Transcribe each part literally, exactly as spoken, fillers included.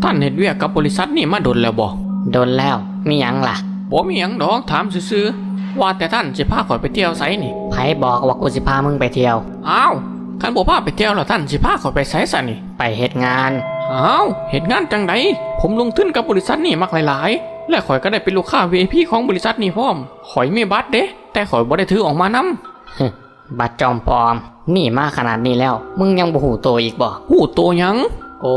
ท่านเฮ็ดเวียกกับบริษัทนี่มาดนแล้วบ่ โดนแล้ว มีหยังล่ะ บ่มีหยังดอก ถามซื่อๆ ว่าแต่ท่านสิพาข้อยไปเที่ยวไสนี่ ไผบอกว่ากูสิพามึงไปเที่ยว อ้าว คันบ่พาไปเที่ยวแล้วท่านสิพาข้อยไปไสซะนี่ ไปเฮ็ดงาน อ้าว เฮ็ดงานจั่งใด ผมลงทุนกับบริษัทนี่บักหลายๆ และข้อยก็ได้เป็นลูกค้า วี ไอ พี ของบริษัทนี่พร้อม ข้อยมีบัตรเด้ แต่ข้อยบ่ได้ถือออกมานำ บัตรจอมปลอม มีมาขนาดนี้แล้ว มึงยังบ่ฮู้โตอีกบ่ ฮู้โตหยัง กู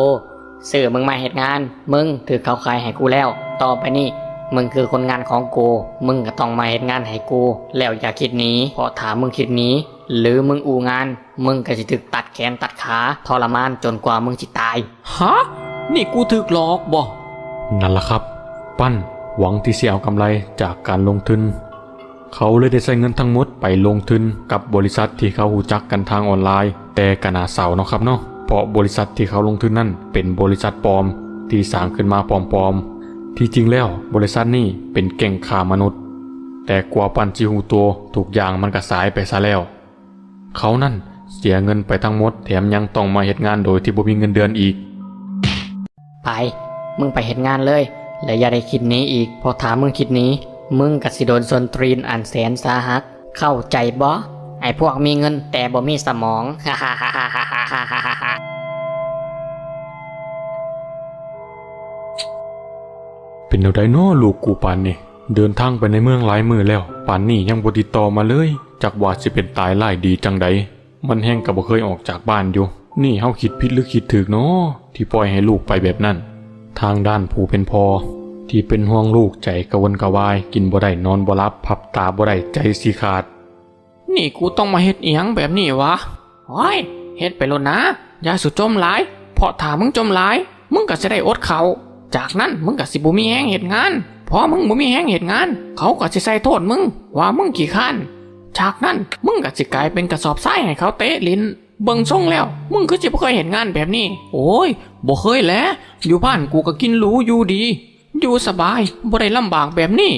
ซื้อมึงมาเฮ็ดงาน มึงถืกเขาขายให้กูแล้ว ต่อไปนี้ มึงคือคนงานของกู มึงก็ต้องมาเฮ็ดงานให้กู แล้วอย่าคิดหนี เพราะถ้ามึงคิดหนี หรือมึงอู้งาน มึงก็สิถูกตัดแขนตัดขา ทรมานจนกว่ามึงสิตาย ฮะ นี่กูถูกหลอกบ่ นั่นล่ะครับ ปั้นหวังที่สิเอากำไรจากการลงทุน เขาเลยได้ใช้เงินทั้งหมดไปลงทุนกับบริษัทที่เขารู้จักกันทางออนไลน์ แต่ก็น่าเศร้าเนาะครับเนาะ เพราะบริษัทที่เขาลงทุนนั่นเป็นบริษัทปลอมที่สร้างขึ้นมาปลอมๆ ที่จริงแล้วบริษัทนี้เป็นแก๊งค้ามนุษย์ แต่กว่าปั้นสิฮู้ตัว ทุกอย่างมันก็สายไปซะแล้ว เขานั่นเสียเงินไปทั้งหมด แถมยังต้องมาเฮ็ดงานโดยที่บ่มีเงินเดือนอีก ไป มึงไปเฮ็ดงานเลย และอย่าได้คิดหนีอีก เพราะถ้ามึงคิดหนี มึงก็สิโดนส้นตีนอันแสนสาหัส เข้าใจบ่ ไอ้พวกมีเงินแต่บ่มีสมอง เป็นแนวใดน้อลูกกูปานนี้ เดินทางไปในเมืองหลายมื้อแล้ว ปานนี้ยังบ่ติดต่อมาเลย จักว่าสิเป็นตายร้ายดีจั่งใด มันแฮ่งก็บ่เคยออกจากบ้านอยู่ นี่เฮาคิดผิดหรือคิดถูกน้อ ที่ปล่อยให้ลูกไปแบบนั้น ทางด้านผู้เป็นพ่อ ที่เป็นห่วงลูก ใจกระวนกระวาย กินบ่ได้นอนบ่หลับ พับตาบ่ได้ ใจสิขาด นี่กูต้องมาเฮ็ดอิหยังแบบนี้วะ โอ้ย เฮ็ดไปโลดนะ อย่าสู่จมหลาย เพราะถ้ามึงจมหลาย มึงก็สิได้อดข้าว จากนั้นมึงก็สิบ่มีแฮงเฮ็ดงาน พอมึงบ่มีแฮงเฮ็ดงาน เขาก็สิใส่โทษมึง ว่ามึงขี้คร้าน จากนั้นมึงก็สิกลายเป็นกระสอบทรายให้เขาเตะหลิ้น เบิ่งทรงแล้ว มึงคือสิบ่เคยเฮ็ดงานแบบนี้ โอ้ย บ่เคยแหละ อยู่บ้านกูก็กินหรูอยู่ดี อยู่สบาย บ่ได้ลำบากแบบนี้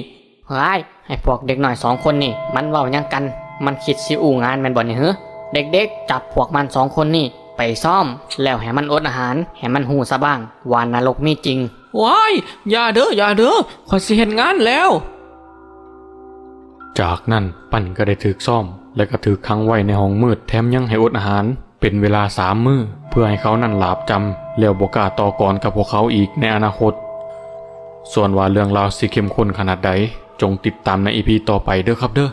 เฮ้ย ไอ้พวกเด็กน้อยสองคนนี่ มันเว้าหยังกัน มันคิดสิอู้งานแม่นบ่นี่หือ เด็กๆ จับพวกมันสองคนนี่ไปซ้อม แล้วให้มันอดอาหาร ให้มันฮู้ซะบ้าง ว่านรกมีจริง ว้าย อย่าเด้อ อย่าเด้อ ข้อยสิเฮ็ดงานแล้ว จากนั้นปั้นก็ได้ถูกซ้อม และก็ถูกขังไว้ในห้องมืด แถมยังให้อดอาหาร เป็นเวลาสามมื้อ เพื่อให้เขานั่นหลาบจำ แล้วบ่กล้าต่อกรกับพวกเขาอีกในอนาคต ส่วนว่าเรื่องราวสิเข้มข้นขนาดใด จงติดตามใน อีพี ต่อไปเด้อครับเด้อ